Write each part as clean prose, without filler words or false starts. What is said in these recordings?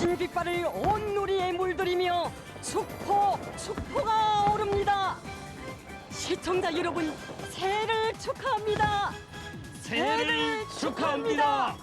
거친 빗발을 온 누리에 물들이며 축포 축포가 오릅니다. 시청자 여러분 새해를 축하합니다. 새해를 축하합니다.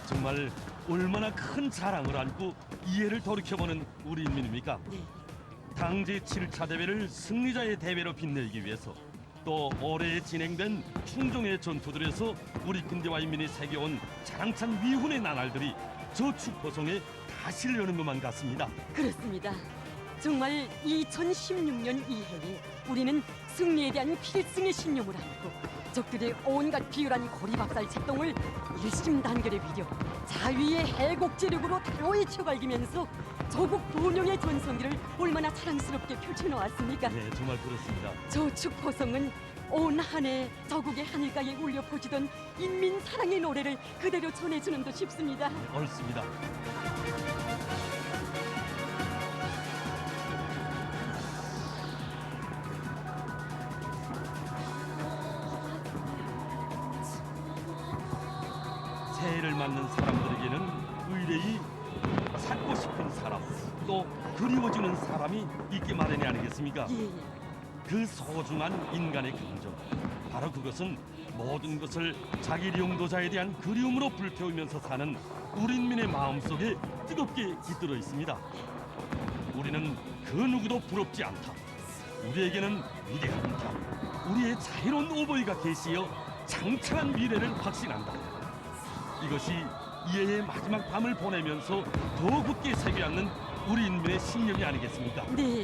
정말 얼마나 큰 자랑을 안고 이해를 돌이켜보는 우리 인민입니까? 네. 당제 7차 대회를 승리자의 대회로 빛내기 위해서 또 올해 진행된 충정의 전투들에서 우리 군대와 인민이 새겨온 자랑찬 위훈의 나날들이 저 축포성에 다 실려는 것만 같습니다. 그렇습니다. 정말 2016년 이해에 우리는 승리에 대한 필승의 신념을 안고 적들의 온갖 비열한 고리박살 책동을 일심단결의 위력, 자위의 해곡제력으로 단호히 쳐갈기면서 조국 번영의 전성기를 얼마나 자랑스럽게 펼쳐놓았습니까? 네, 정말 그렇습니다. 저 축포성은 온 한해 저국의 하늘가에 울려 퍼지던 인민 사랑의 노래를 그대로 전해주는 듯 싶습니다. 네, 옳습니다. 새해를 맞는 사람들에게는 의뢰의 찾고 싶은 사람 또 그리워지는 사람이 있기 마련이 아니겠습니까? 예, 예. 그 소중한 인간의 감정 바로 그것은 모든 것을 자기 용도자에 대한 그리움으로 불태우면서 사는 우리 인민의 마음속에 뜨겁게 깃들어 있습니다. 우리는 그 누구도 부럽지 않다. 우리에게는 위대한 당, 우리의 자유로운 오보이가 계시어 창창한 미래를 확신한다. 이것이 이해의 마지막 밤을 보내면서 더 굳게 새겨앉는 우리 인민의 신념이 아니겠습니까? 네.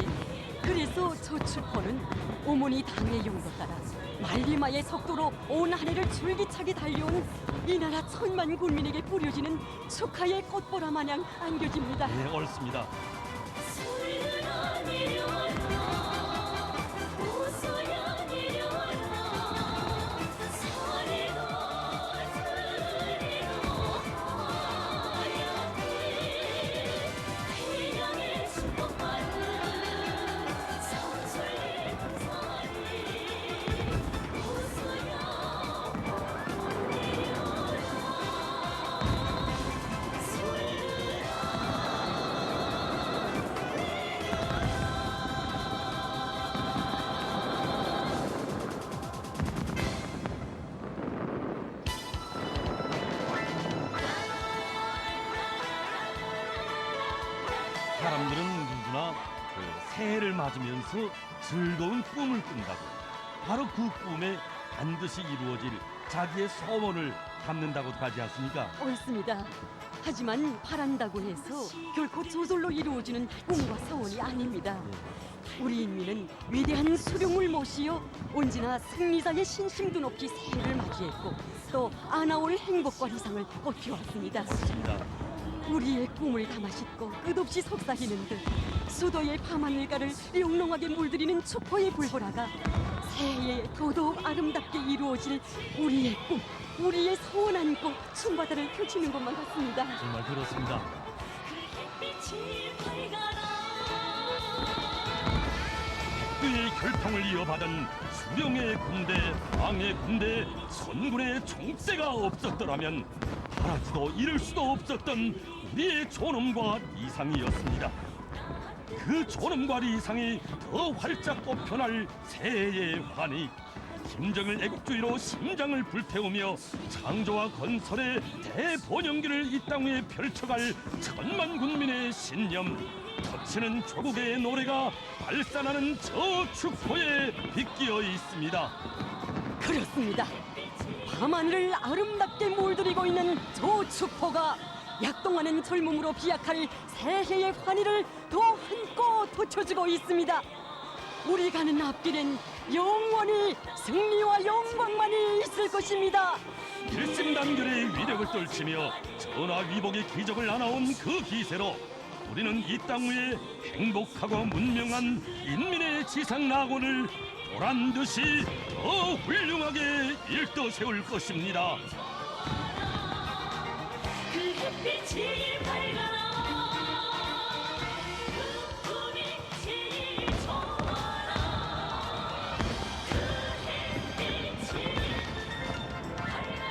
그래서 저 추포는 어머니 당의 용도 따라 말리마의 속도로 온 한해를 줄기차게 달려온 이 나라 천만 국민에게 뿌려지는 축하의 꽃보라 마냥 안겨집니다. 네, 옳습니다. 소리가 내려라 웃어야 내려라 소리도 들리고 하얗게 태양의 축복받은 성철의 강산이 웃어야 내려라 소리라 사람들은 누구나 그 새해를 맞으면서 즐거운 꿈을 꾼다고 바로 그 꿈에 반드시 이루어질 자기의 소원을 담는다고 하지 않습니까? 옳습니다. 하지만 바란다고 해서 결코 저절로 이루어지는 꿈과 소원이 아닙니다. 우리 인민은 위대한 수령을 모시어 언제나 승리자의 신심도 높이 새해를 맞이했고 또 안아올 행복과 희상을 꽃피웠습니다. 옳습니다. 우리의 꿈을 담아 싣고 끝없이 속삭이는 듯 수도의 밤하늘가를 영롱하게 물들이는 축포의 불보라가 새해에 더더욱 아름답게 이루어질 우리의 꿈, 우리의 소원 안고 춤바다를 펼치는 것만 같습니다. 정말 그렇습니다. 햇빛이 밝아라 그의 결통을 이어받은 수령의 군대, 왕의 군대, 선군의 총대가 없었더라면 바라지도 이룰 수도 없었던 우리의 존엄과 이상이었습니다. 그 존엄과 이상이 더 활짝 꽃펴날 새해의 환희. 김정일 애국주의로 심장을 불태우며 창조와 건설의 대번영기를 이 땅 위에 펼쳐갈 천만 국민의 신념 터치는 조국의 노래가 발산하는 저 축포에 빗기어 있습니다. 그렇습니다. 밤하늘을 아름답게 물들이고 있는 저 축포가 약동하는 젊음으로 비약할 새해의 환희를 더 한껏 돋쳐주고 있습니다. 우리 가는 앞길엔 영원히 승리와 영광만이 있을 것입니다. 일심단결의 위력을 떨치며 전화위복의 기적을 안아온 그 기세로 우리는 이 땅 위에 행복하고 문명한 인민의 지상 낙원을 보란 듯이 더 훌륭하게 일떠 세울 것입니다. 그 햇빛이 밝아라 그 꿈이 제일 좋아라 그 햇빛이 밝아라.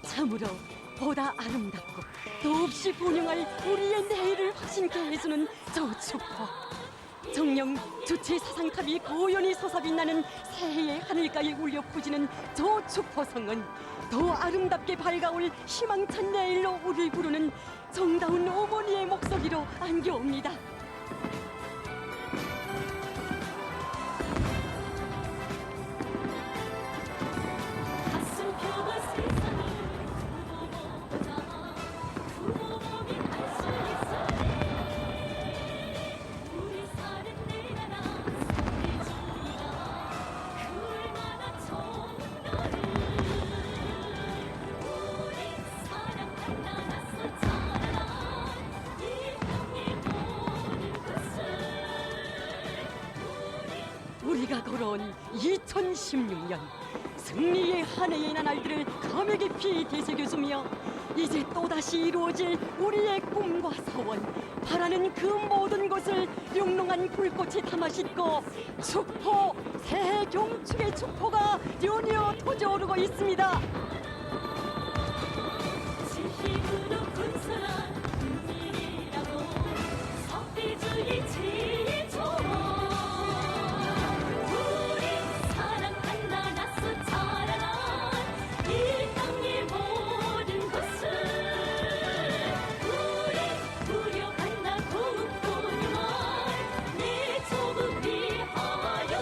참으로 보다 아름답고 더없이 번영할 우리의 내일을 확신케 해주는 저 축포. 정녕 주체 사상탑이 고연히 솟아빛나는 새해의 하늘가에 울려 퍼지는 저 축포성은 더 아름답게 밝아올 희망찬 내일로 우리 부르는 정다운 어머니의 목소리로 안겨옵니다. 가슴 펴고 세상을 굽어보자. 굽어보면 알 수 있으리. 우리 사는 내 나라 사회주의가 그 얼마나 좋은 나를. 우리 사랑한 나라서 자라난 이 땅의 모든 것을. 우리가 걸어온 2016년 승리의 한 해의 나날들을 감회 깊이 되새겨주며 이제 또다시 이루어질 우리의 꿈과 소원, 바라는 그 모든 것을 영롱한 불꽃이 담아 싣고 축포, 새해 경축의 축포가 연이어 터져오르고 있습니다. 진심으로 군선한 국민이라고 석비주의 제일 좋아. 우리 사랑한 나라서 자라난 이 땅의 모든 것을. 우리 부려한 나 고국뿐이만 내 조국 위하여.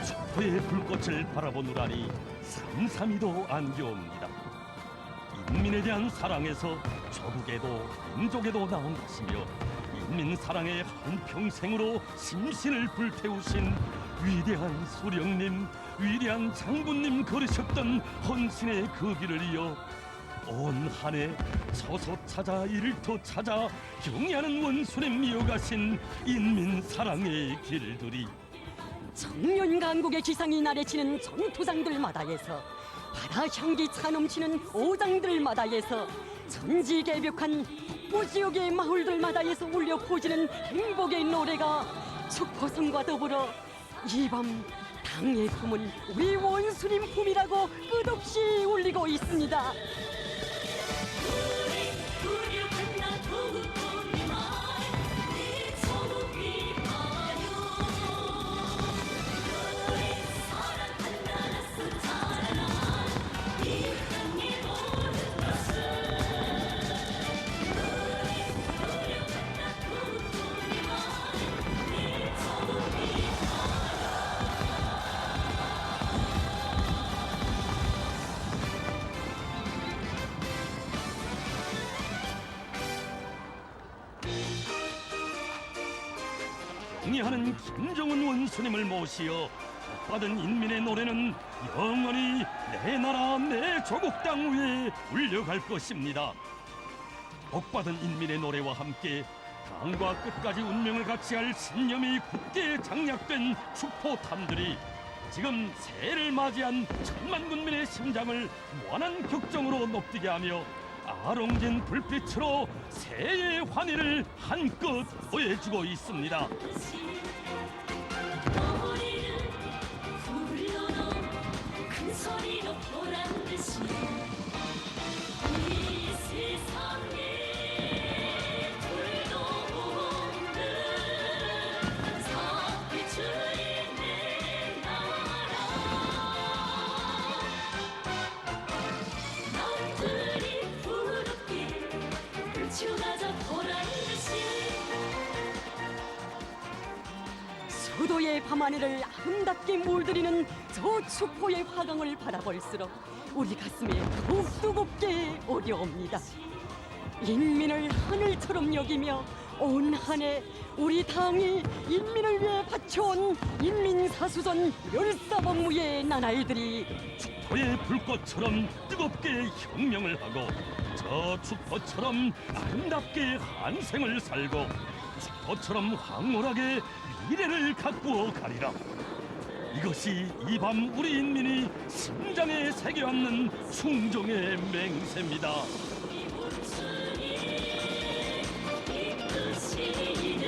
축포의 불꽃을 바라보느라니 삼삼이도 안겨옵니다. 인민에 대한 사랑에서 조국에도 민족에도 나온 것이며 인민 사랑의 한평생으로 심신을 불태우신 위대한 수령님, 위대한 장군님 걸으셨던 헌신의 그 길을 이어 온 한해 처소 찾아 일터 찾아 경애하는 원수님 이어가신 인민 사랑의 길들이 청년 강국의 기상이 나래치는 전투장들마다에서 바다 향기 차 넘치는 오장들마다에서 천지개벽한 북부 지역의 마을들마다에서 울려 퍼지는 행복의 노래가 축포성과 더불어 이 밤 당의 품은 우리 원수님 품이라고 끝없이 울리고 있습니다. 우리 부려한 나 고국뿐이만 내 조국 위하여. 우리 사랑한 나라서 자라난 이 땅의 모든 것을. 우리 부려한 나 고국뿐이만 내 조국 위하여. 경애하는 김정은 원수님을 모시어 복받은 인민의 노래는 영원히 내 나라 내 조국 땅 위에 울려갈 것입니다. 복받은 인민의 노래와 함께 당과 끝까지 운명을 같이 할 신념이 굳게 장약된 축포탐들이 지금 새해를 맞이한 천만 군민의 심장을 무한한 격정으로 높이게 하며 아롱진 불빛으로 새해의 환희를 한껏 더해주고 있습니다. 머리를 굴러도 큰 소리로 보란 듯이 이 세상에 둘도 없는 사회주의 내 나라. 남들이 부럽게 훔쳐가자 보란 듯이. 수도의 밤하늘을 아름답게 물들이는 저 축포의 화강을 바라볼수록 우리 가슴에 더욱 뜨겁게 오려옵니다. 인민을 하늘처럼 여기며 온 한해 우리 당이 인민을 위해 바쳐온 인민사수전 멸사복무의 나날들이 축포의 불꽃처럼 뜨겁게 혁명을 하고 저 축포처럼 아름답게 한생을 살고 축포처럼 황홀하게 미래를 가꾸어 가리라. 이것이 이 밤 우리 인민이 심장에 새겨앉는 충정의 맹세입니다. 우춘이 이끄시는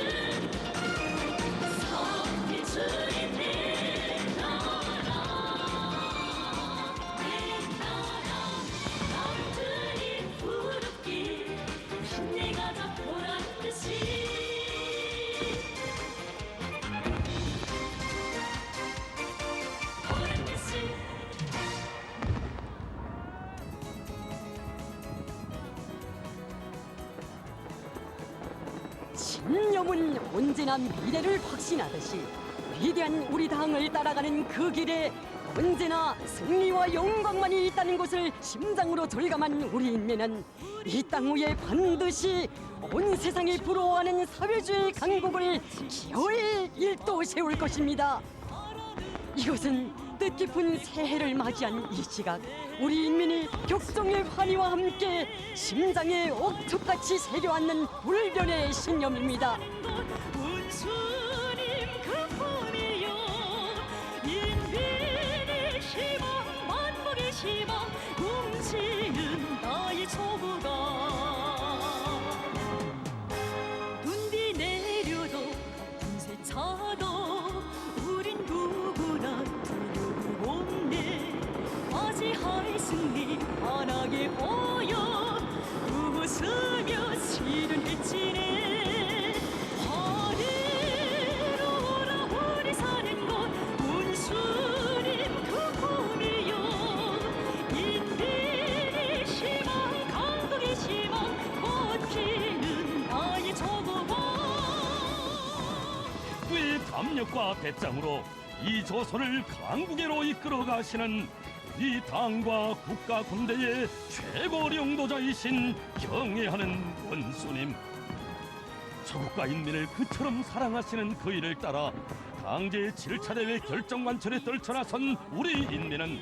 성기주의 내 나라 내 나라 남들이 부럽게 힘내가자 보란 듯이 보란 듯이. 신념은 언제나 미래를 확신하듯이 위대한 우리 당을 따라가는 그 길에 언제나 승리와 영광만이 있다는 것을 심장으로 절감한 우리 인민은 이 땅 위에 반드시 온 세상이 부러워하는 사회주의 강국을 기어이 일도 세울 것입니다. 이것은 뜻깊은 새해를 맞이한 이 시각 우리 인민이 격정의 환희와 함께 심장에 옥석같이 새겨앉는 불변의 신념입니다. 운수님 그뿐이요 인민의 희망 만복의 희망 움직이는 나의 조국아 눈비 내려도 분세 차도 우린 누구나 두려움 없네 맞이할 승리 환하게 보여 웃으며 실현했지네 하늘오라 우리 사는 곳 운수님 그 꿈이요 인민의 희망 강국의 희망 꽃피는 나의 조국아. 의 담력과 배짱으로 이 조선을 강국으로 이끌어 가시는 이 당과 국가 군대의 최고領도자이신 경애하는 원수님. 조국과 인민을 그처럼 사랑하시는 그 일을 따라 강제 7차 대회 결정관철에 떨쳐나선 우리 인민은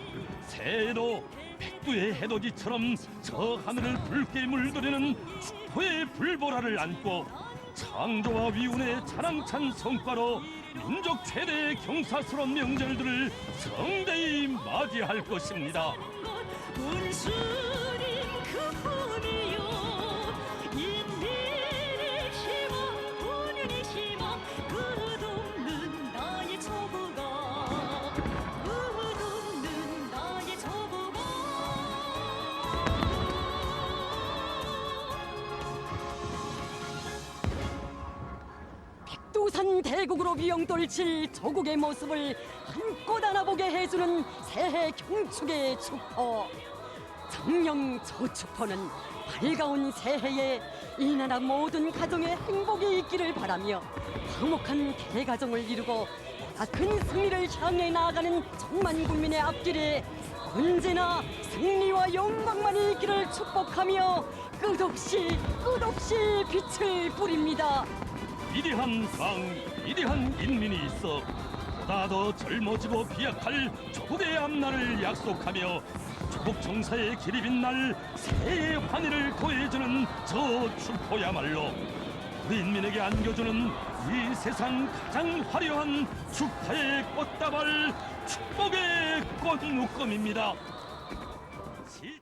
새해에도 백두의 해돋이처럼 저 하늘을 붉게 물들이는 축포의 불보라를 안고 창조와 위운의 자랑찬 성과로 민족 최대의 경사스러운 명절들을 성대히 맞이할 것입니다. 운수님 그뿐이요 인민의 희망 본연의 희망 끝없는 나의 조국아 끝없는 나의 조국아. 백두산 대국으로 비영떨칠 조국의 모습을 한껏 알아보게 해주는 새해 경축의 축포. 정령 저 축포는 밝아온 새해에 이 나라 모든 가정의 행복이 있기를 바라며 화목한 대가정을 이루고 보다 큰 승리를 향해 나아가는 천만 국민의 앞길에 언제나 승리와 영광만이 있기를 축복하며 끝없이 끝없이 빛을 뿌립니다. 위대한 당, 위대한 인민이 있어 보다 더 젊어지고 비약할 조국의 앞날을 약속하며 조국 정사의 길이 빛날 새해의 환희를 더해주는 저 축포야말로 우리 인민에게 안겨주는 이 세상 가장 화려한 축하의 꽃다발 축복의 꽃묶음입니다. 시-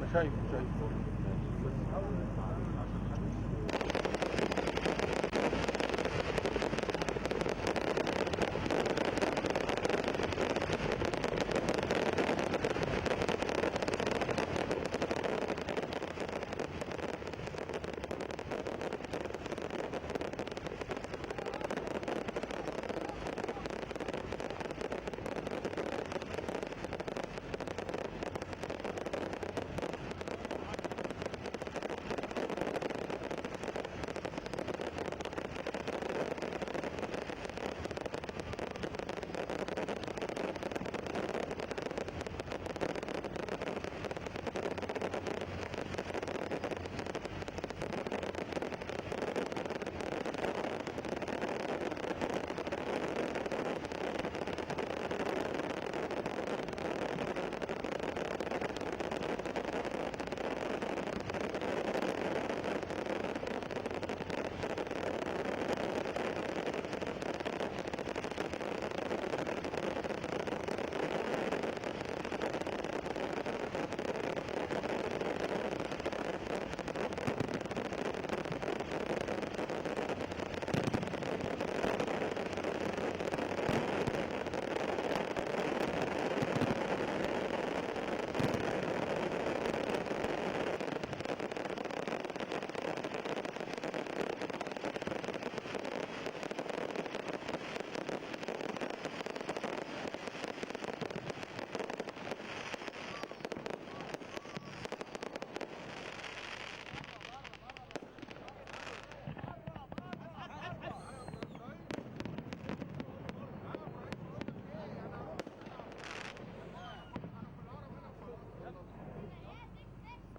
انا شايفه شايفه بس حاول عشان حدش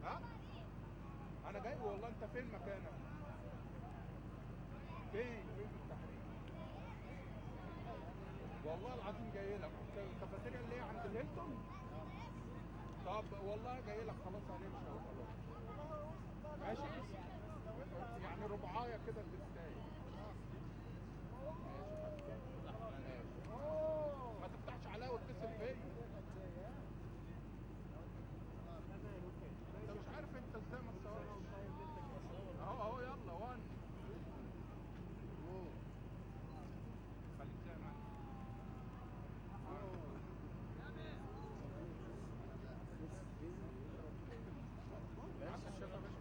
ها؟ انا جاي والله انت فين مكانك؟ فين؟ فين في التحرير؟ والله العظيم جاي لك الكافيتيريا اللي هي عند الهيلتون؟ طب والله جاي لك خلاص هنمشي اهو خلاص ماشي يعني ربعايه كده اللي تستاهل ماشي ماشي ما تفتحش عليا وتتصل بيا انت مش عارف انت ازاي ما تصورش اهو اهو يلا 1 2 خليك زي ما انت معاك الشاشة يا باشا.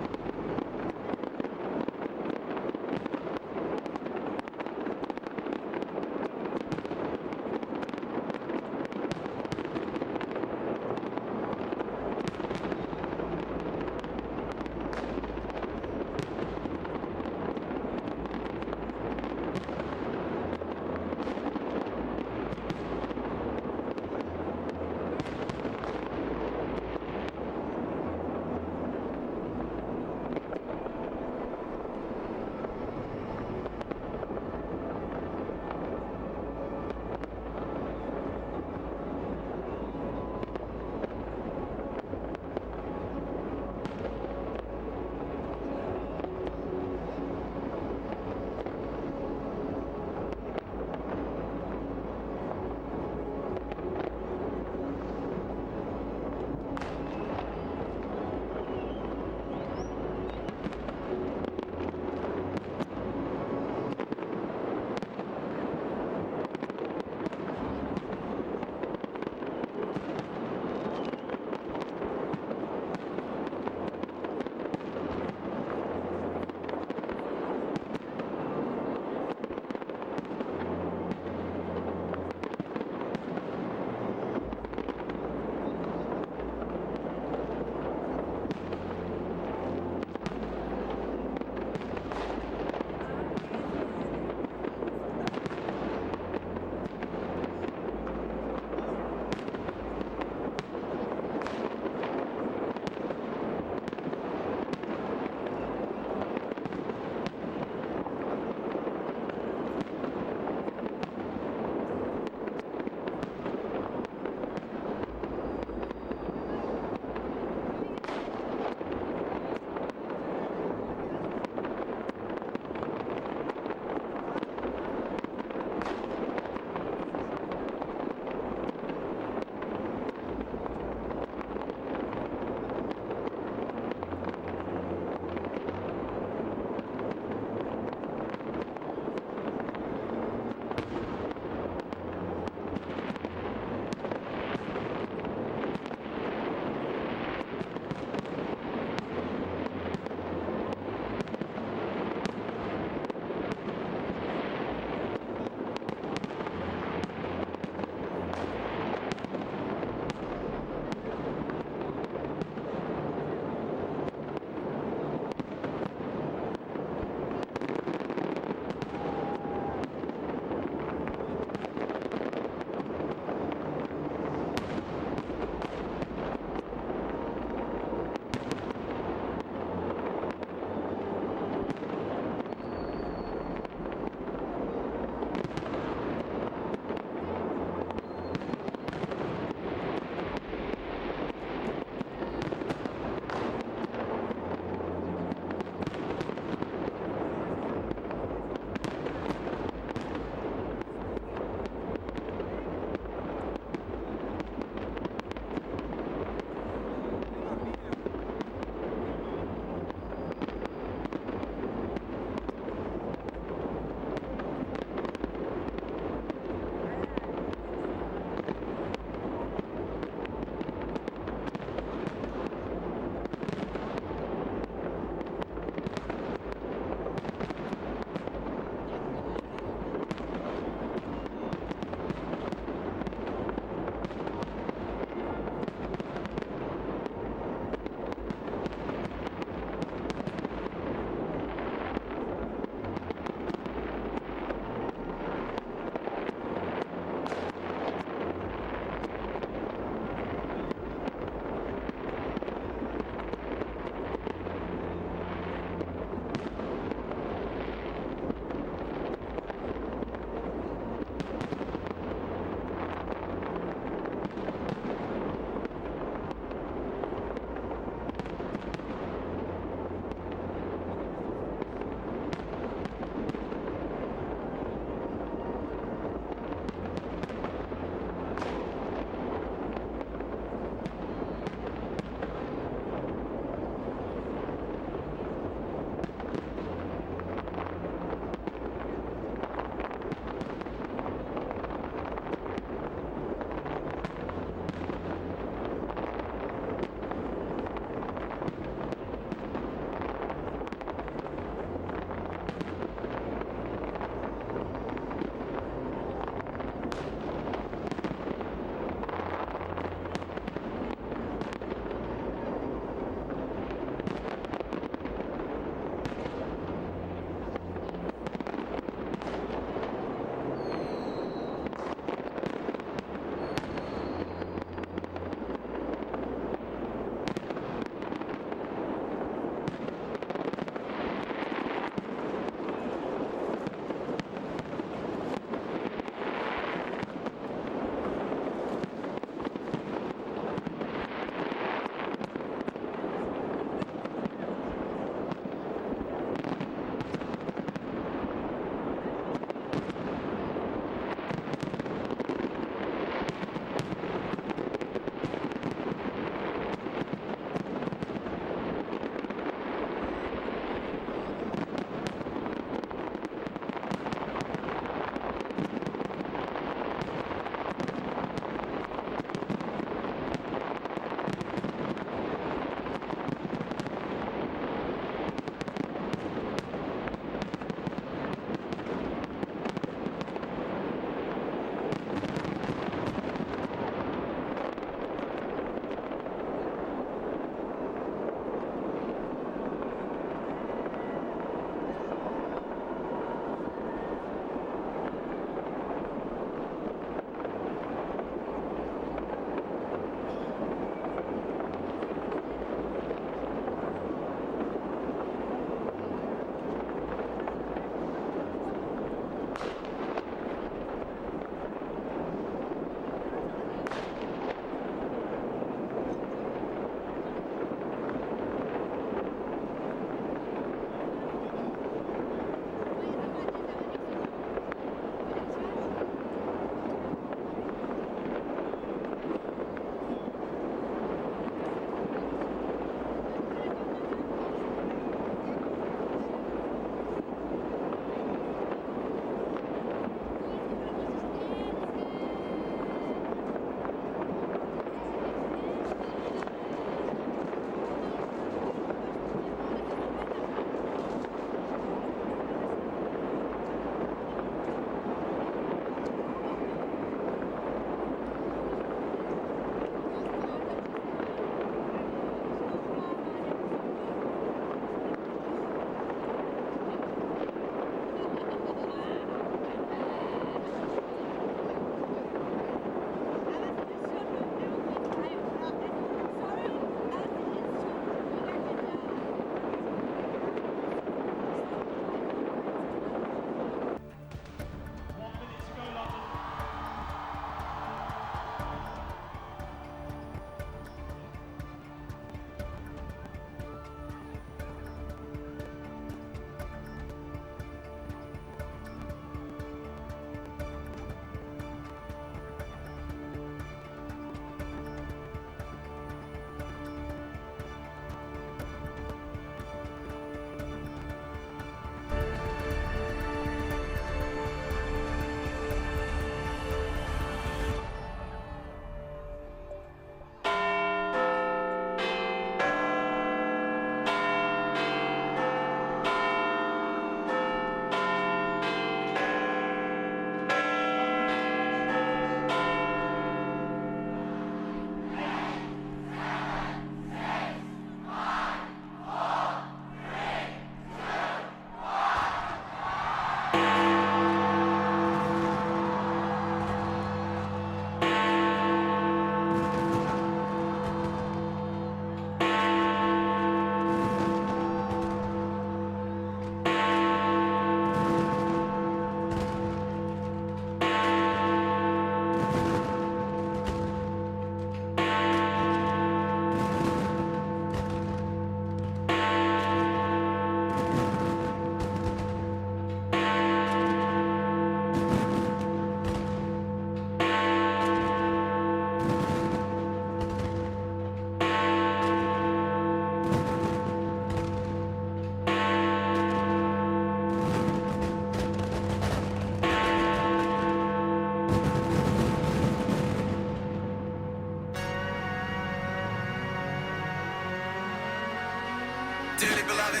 Dearly beloved,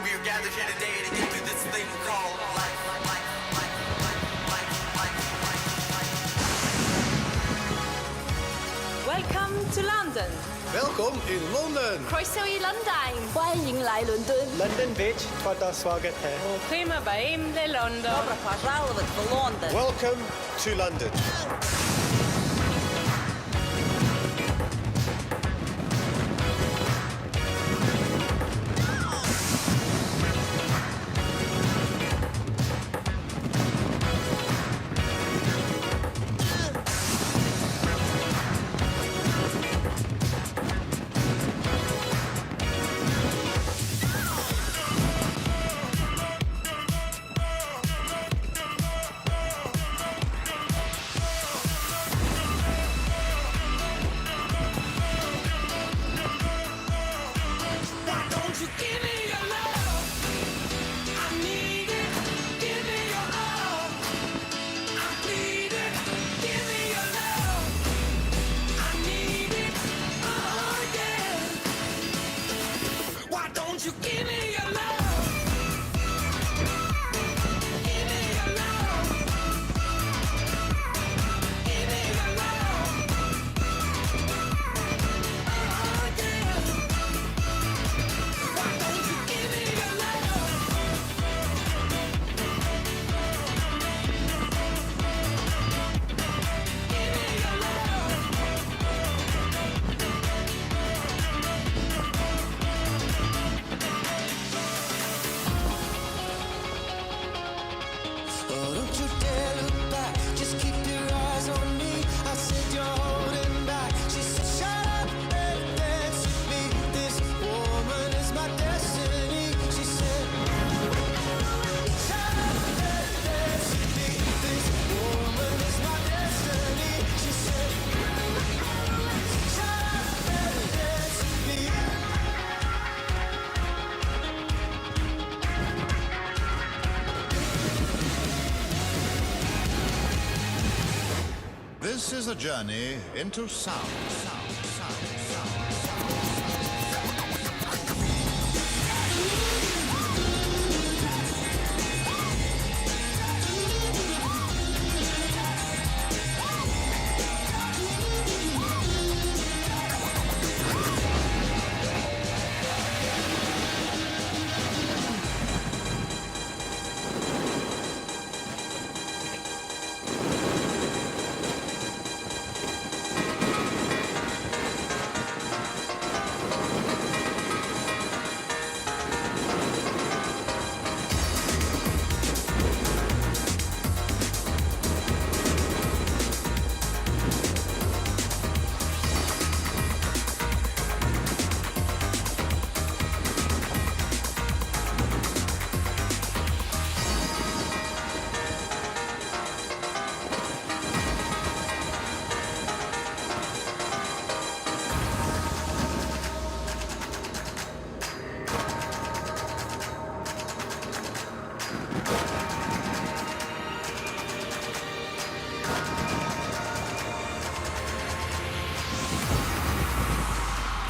we are gathered here today to get through this thing called life. Life, life, life, life, life, life, life. Welcome to London. Welkom in Londen. Croeso i Lundain. 欢迎来伦敦。 London ਵਿੱਚ ਤੁਹਾਡਾ ਸਵਾਗਤ ਹੈ। Prima baim de London. Добро пожаловать в Лондон. Welcome to London. Why don't you give me your love? I need it. Give me your all. I'm pleading. Give me your love. I need it. Oh yeah. Why don't you give me your love? Give me your love. Give me your love. Oh yeah. Why don't you give me your love? Give me your love. Oh, don't you dare look back. Just keep your eyes on me. I said you're holding back. She said, Shut up and dance with me. This woman is my destiny. She said, Shut up and dance with me. This woman is my destiny. She said, Shut up and dance with me. This is a journey into sound. Sound, sound, sound.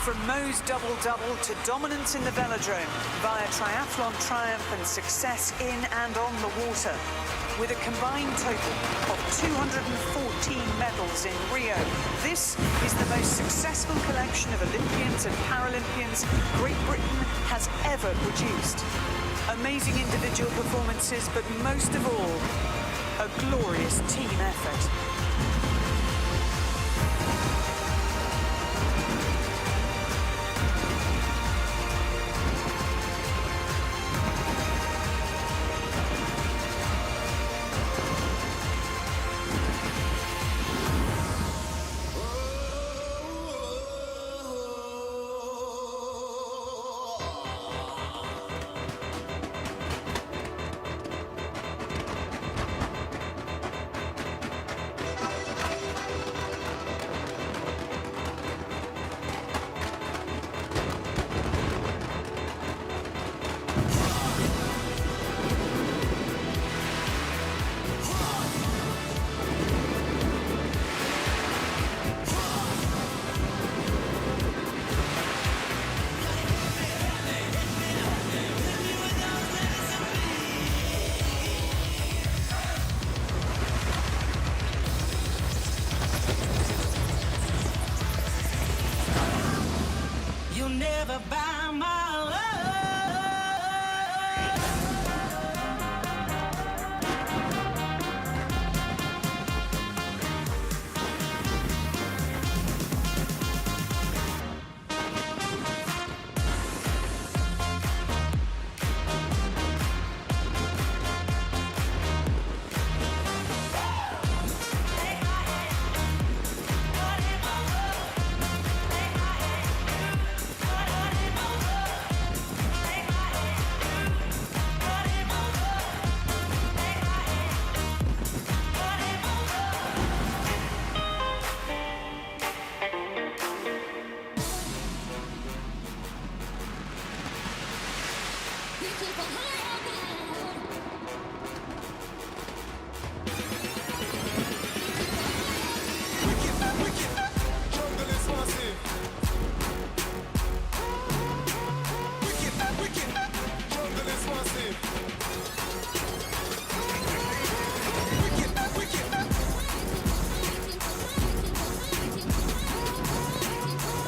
From Mo's double-double to dominance in the velodrome via triathlon triumph and success in and on the water. With a combined total of 214 medals in Rio, this is the most successful collection of Olympians and Paralympians Great Britain has ever produced. Amazing individual performances, but most of all, a glorious team effort. never buy my love.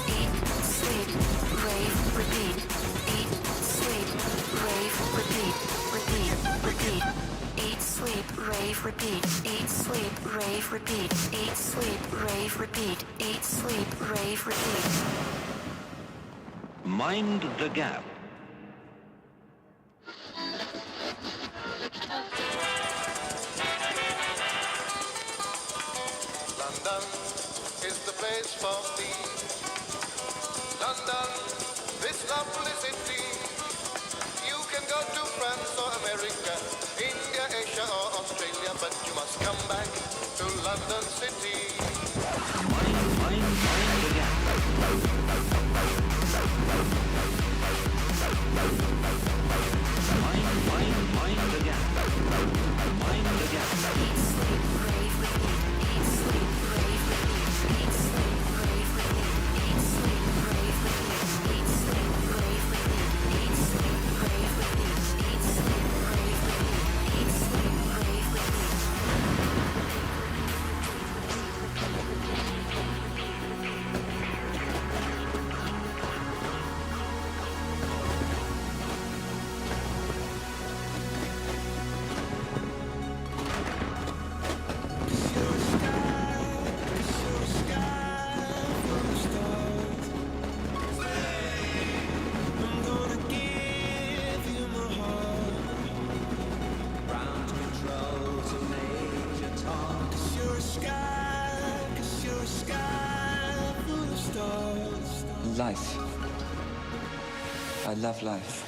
Eat, sleep, rave, repeat. Eat, sleep, rave, repeat. Repeat, repeat. Eat, sleep, rave, repeat. Eat, sleep, rave, repeat. Eat, sleep, rave, repeat. Eat, sleep, rave, repeat. Mind the gap. London is the place for me. London, this lovely city. You can go to France or America, India, Asia or Australia, but you must come back to London City. Mind, mind, mind the gap. Mind, mind, mind the gap. Mind the gap. Eat, sleep, rave, repeat. Eat, sleep, rave, repeat. Eat, sleep, rave, repeat. Eat, sleep, rave, repeat. Eat, sleep, rave, repeat. Eat, sleep, rave, repeat. Eat, sleep, rave, repeat. Eat, sleep, rave, repeat. I'm gonna give you my heart. Ground control to Major Tom. Cause you're a sky, cause you're a sky full of stars. Life. I love life.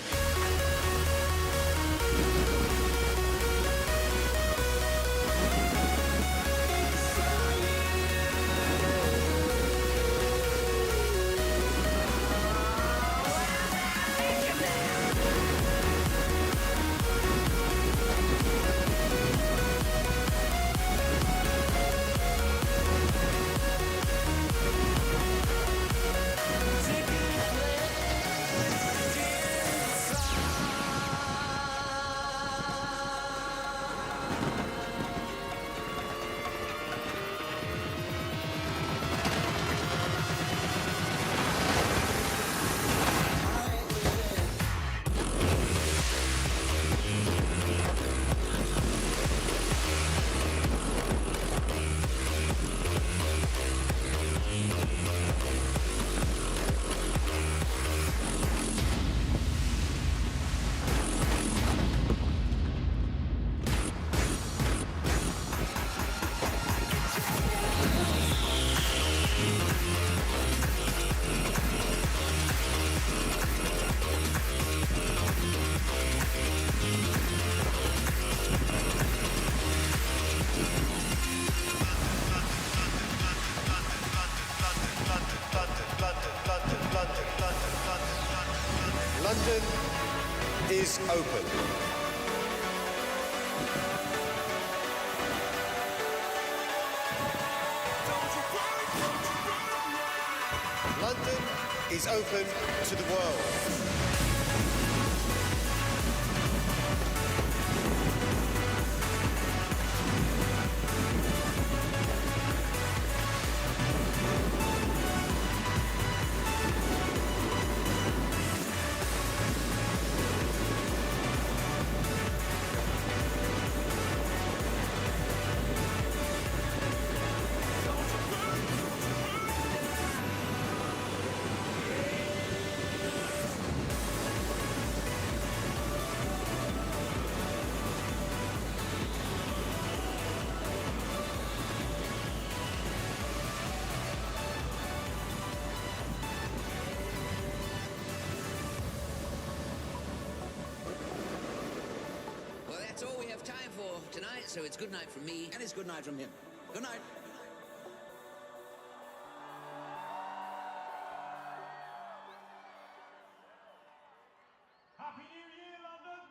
London is open. London is open to the world. That's all we have time for tonight, so it's good night from me and it's good night from him. Good night. Happy New Year, London!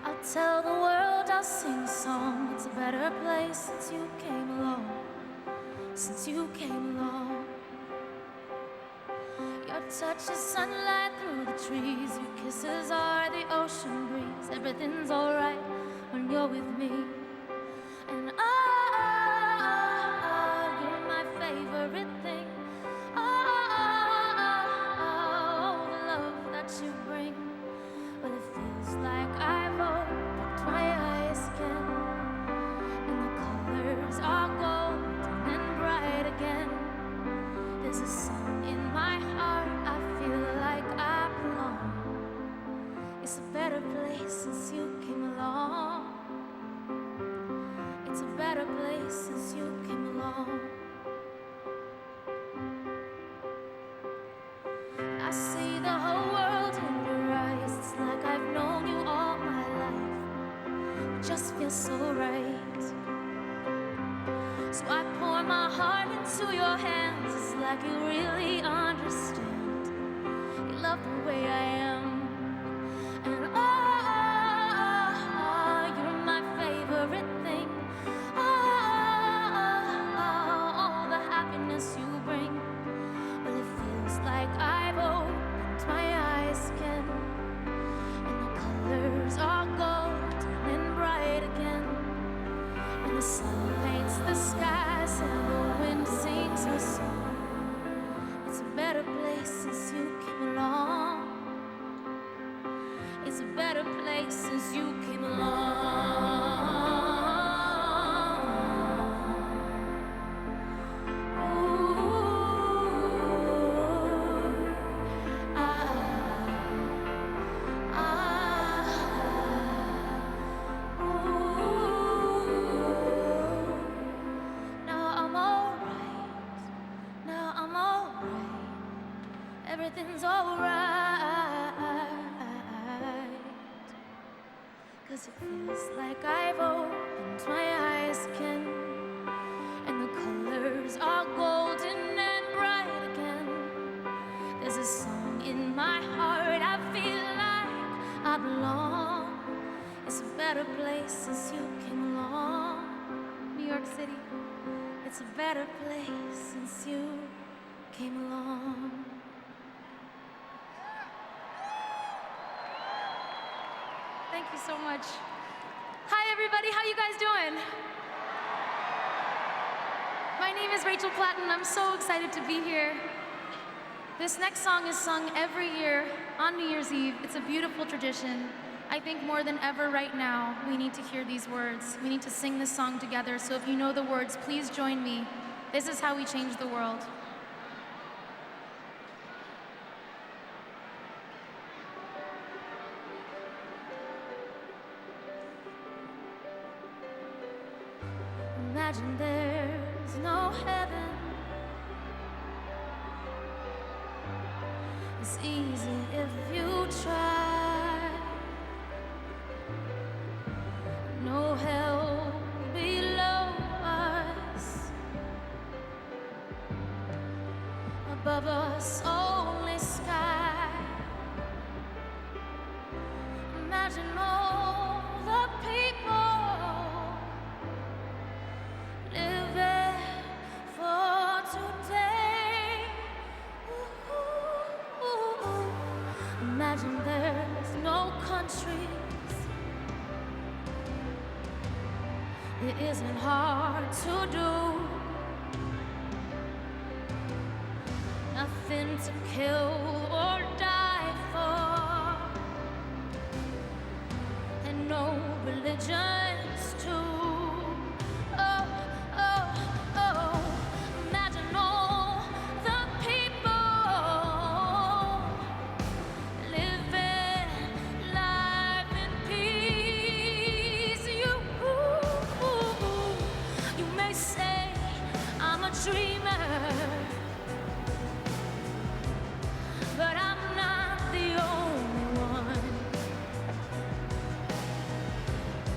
I'll tell the world I'll sing a song It's a better place since you came along Since you came along Your touch is sunlight through the trees Your kisses are the ocean breeze Everything's alright when you're with me And oh, oh, you're my favorite thing Oh, oh, oh, the love that you bring Well, it feels like I've opened my eyes again And the colors are golden and bright again There's a song in my heart, I feel like I belong It's a better place since you came along It's a better place since you came along I see the whole world in your eyes It's like I've known you all my life It just feels so right So I pour my heart into your hands It's like you really understand You love the way I am And oh, oh, oh you're my favorite thing Oh, oh, oh, all the happiness you bring Well, it feels like I've opened my eyes again And the colors are golden and bright again And the sun paints the skies and the wind sings her song It's a better place since you came along It's a better place since you came along Ooh, ah, ah, ooh. Now I'm alright. Now I'm alright. Everything's alright. Cause it feels like I've opened my eyes again And the colors are golden and bright again There's a song in my heart, I feel like I belong It's a better place since you came along New York City, it's a better place since you came along Thank you so much. Hi everybody, how you guys doing? My name is Rachel Platten. I'm so excited to be here. This next song is sung every year on New Year's Eve. It's a beautiful tradition. I think more than ever right now, we need to hear these words. We need to sing this song together. So if you know the words, please join me. This is how we change the world. Imagine there's no heaven. It's easy if you try. No hell below us. Above us only sky. Imagine all the people living for. trees. It isn't hard to do. Nothing to kill or die for, and no religions too. Oh, oh, oh, imagine all the people living life in peace. You, you may say I'm a dreamer, but I'm not the only one.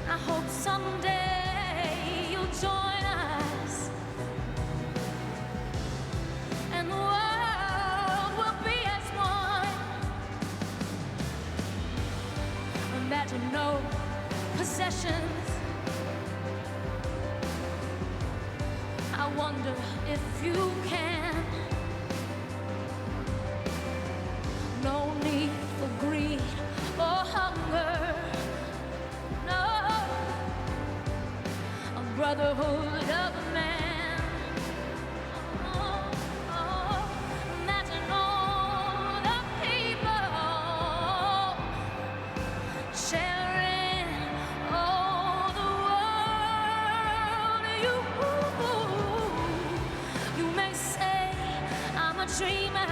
I hope someday you'll join us and the world will be as one. Imagine no possessions. I wonder if you can. No need for greed or hunger. No, a brotherhood of man. Oh, oh, imagine all the people sharing all the world. You, you may say I'm a dreamer,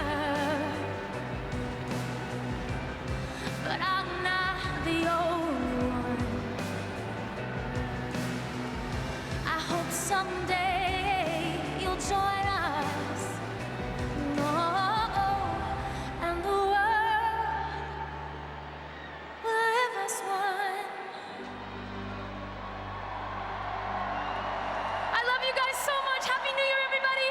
but I'm not the only one. I hope someday you'll join us. No, and the world will live as one. I love you guys so much. Happy New Year, everybody.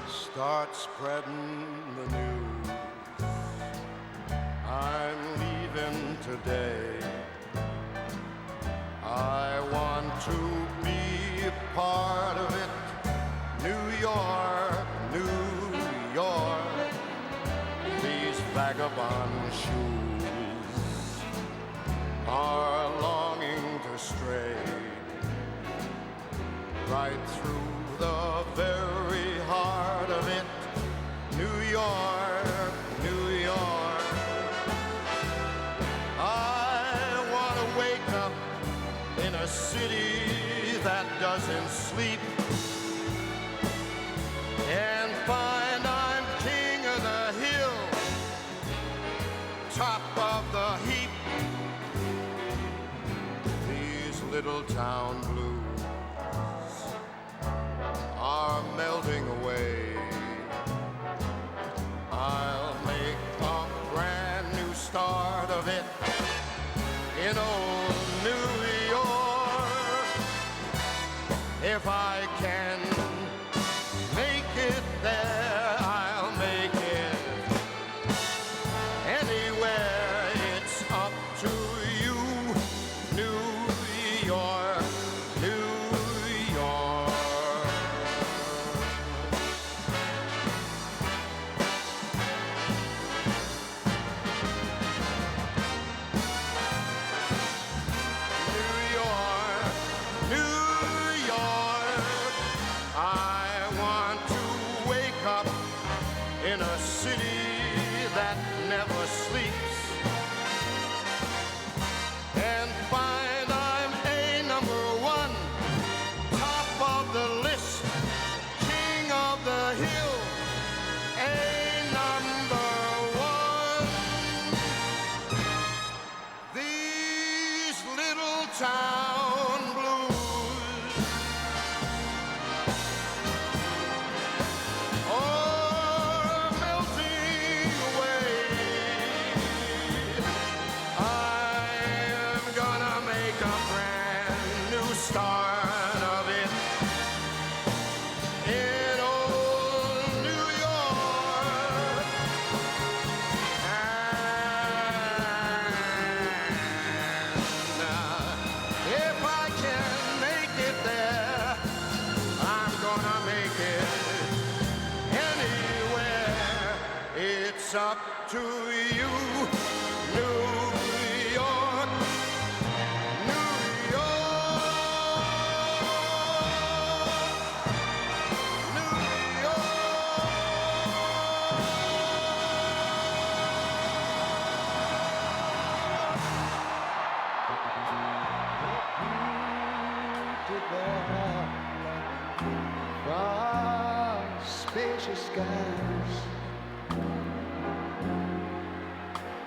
Start spreading the news. I'm leaving today. I want to be a part of it. New York, New York. These vagabond shoes are longing to stray right through the very heart of it. New York, New York. I want to wake up in a city that doesn't sleep and find I'm king of the hill, top of the heap. These little town blues are melting away. I'll make a brand new start of it in old New York. If I can make it there, I'll make it anywhere. It's up to you, New York, New York. New York, New York, I want to wake up in a city that never sleeps and find I'm a number one, top of the list, king of the hill, a number one. These little town blues are melting away. I'm gonna make a brand new start of it in old New York. And if I can make it there, I'm gonna make it anywhere. It's up to you, New York, New York, New From spacious skies,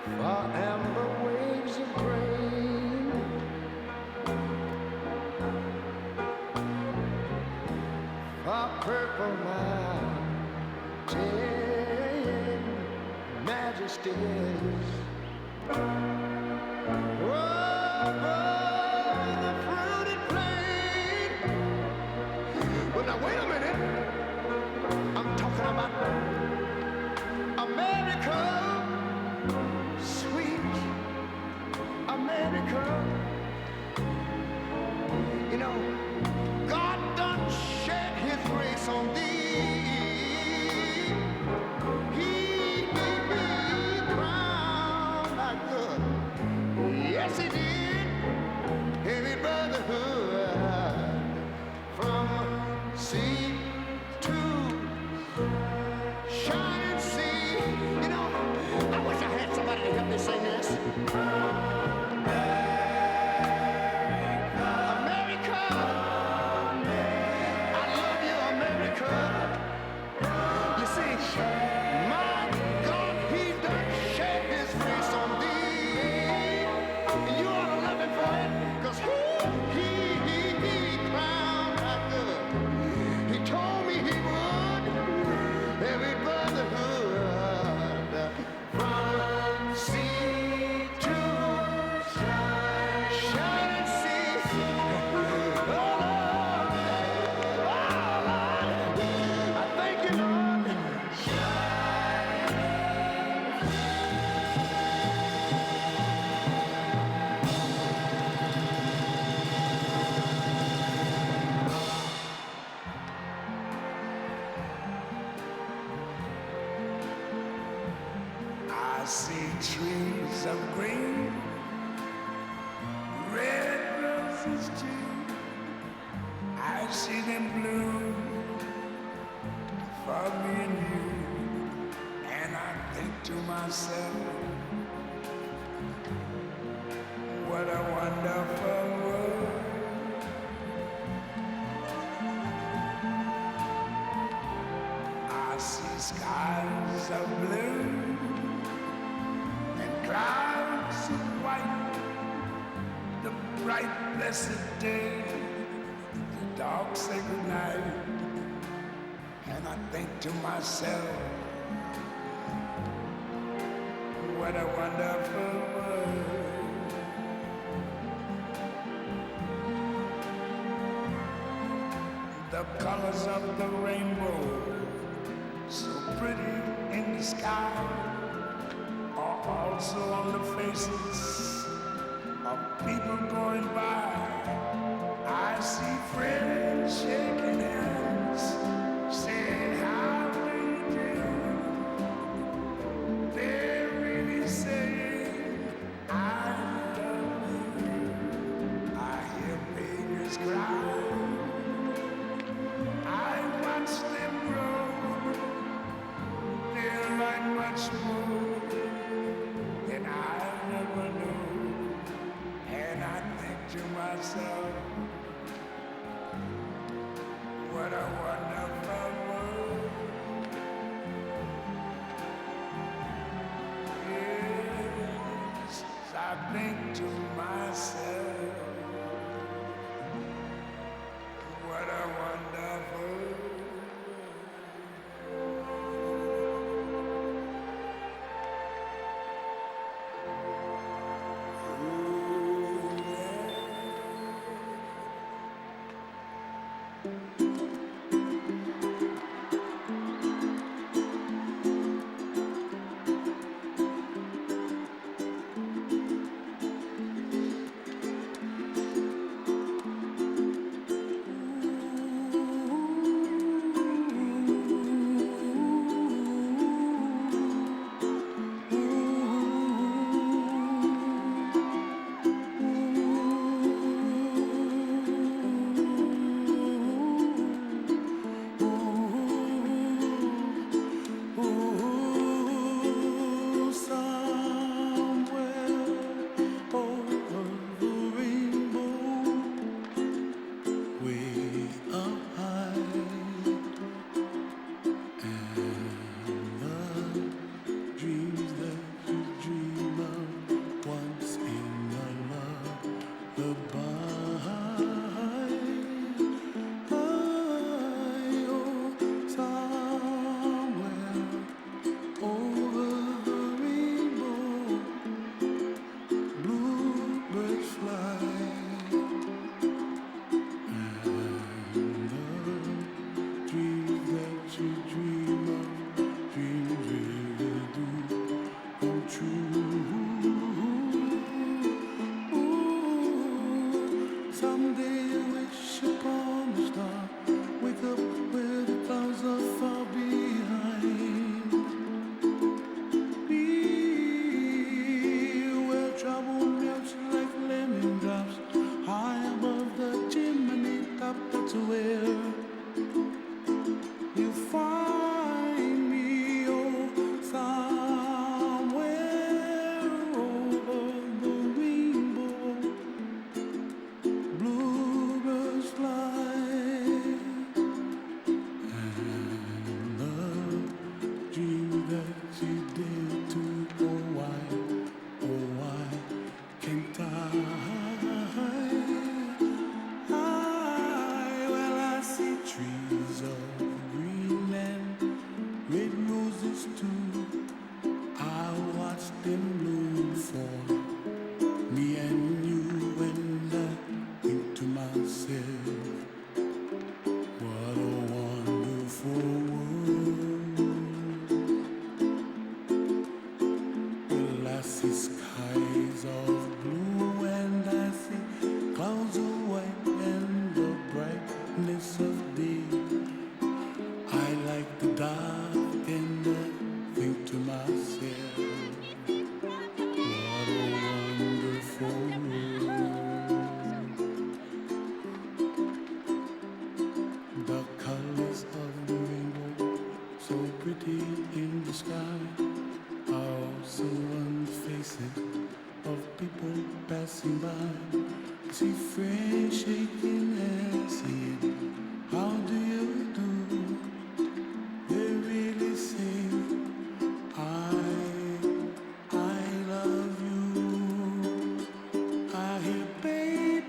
for amber waves of grain, for purple mountain majesties. Over the fruited plain. Well, now wait a minute. I'm talking about America, sweet America. You know, God done shed His grace on thee. He gave me crown like good. Yes, He did. Heavy brotherhood from sea to shining sea. You know, I wish I had somebody to help me sing this. America, I love you, America. You see, my God, He done shed His grace on thee. And you ought to love Him for it, 'cause he, he, he, he crowned my good. He told me he would every brotherhood from sea to shining sea. Oh, Lord, oh, Lord, I thank you, Lord. I see trees of green, red roses too. I see them bloom for me and you. And I think to myself, what a wonderful world. I see skies of blue and clouds of white, the. bright, blessed day, the dark, sacred night. And I think to myself, what a wonderful world. The colors of the rainbow, so pretty in the sky, are also on the faces of people going by. I see friends shaking hands, saying, How do you do? They're really saying, I love you. I hear babies cry. I watch them grow. They're like much more than I ever knew. And I think to myself, what a wonderful world. Yes, I think to myself, what a wonderful Ooh, somewhere over the rainbow, way up high, and the dreams that you dream of once in a lullaby. Oh, somewhere over the rainbow, bluebirds fly, and the dreams that you dream of, dreams really do come true. Ooh, someday you wish upon a star, wake up where the clouds are far behind me, where trouble melts like lemon drops high above the chimney top. That's where you find me, oh, somewhere over the rainbow, bluebirds fly, and the dream that you did to, oh why, oh why can't I? I well I see trees of green and red roses too. I watch them bloom for me and you, and I think to myself, what a wonderful world. Well, I see skies of blue and I see clouds of white and the brightness of day. I like the dark and I think to myself, what a wonderful world. The colors of the rainbow, so pretty in the sky, are also on the faces of people passing by. See friends shaking hands, saying, How do you do? They really say, I, I love you. I hear baby.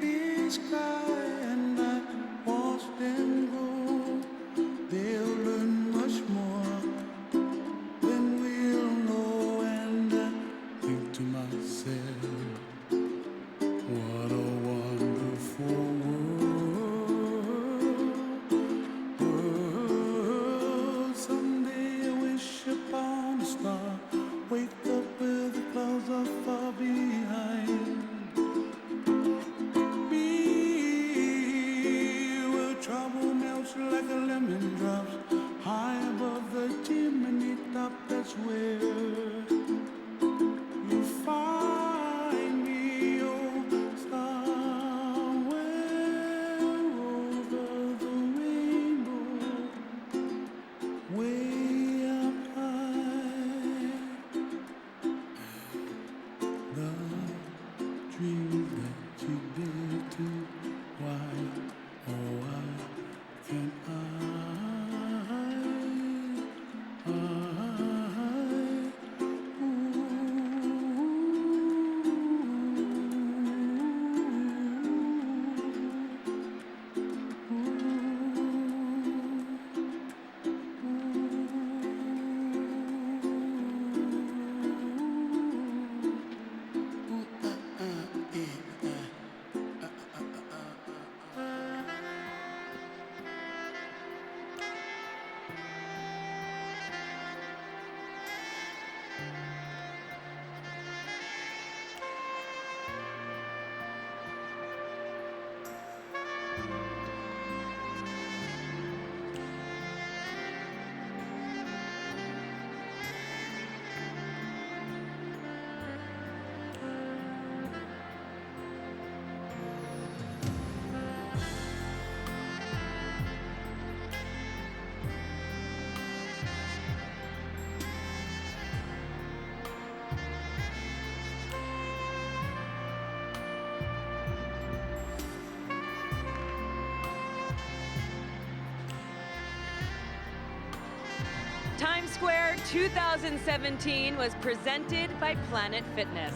Times Square 2017 was presented by Planet Fitness.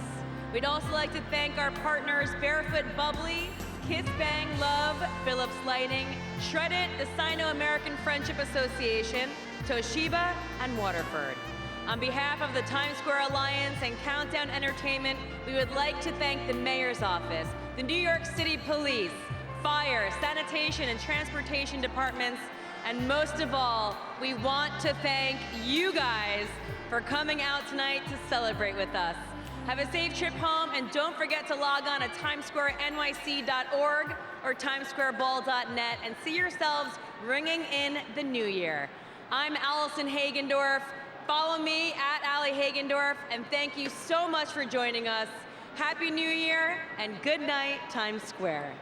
We'd also like to thank our partners Barefoot Bubbly, Kiss Bang Love, Philips Lighting, Shred It, the Sino-American Friendship Association, Toshiba, and Waterford. On behalf of the Times Square Alliance and Countdown Entertainment, we would like to thank the Mayor's Office, the New York City Police, Fire, Sanitation, and Transportation Departments, and most of all, we want to thank you guys for coming out tonight to celebrate with us. Have a safe trip home and don't forget to log on to timessquarenyc.org or timessquareball.net and see yourselves ringing in the new year. I'm Allison Hagendorf. Follow me at Allie Hagendorf and thank you so much for joining us. Happy New Year and good night, Times Square.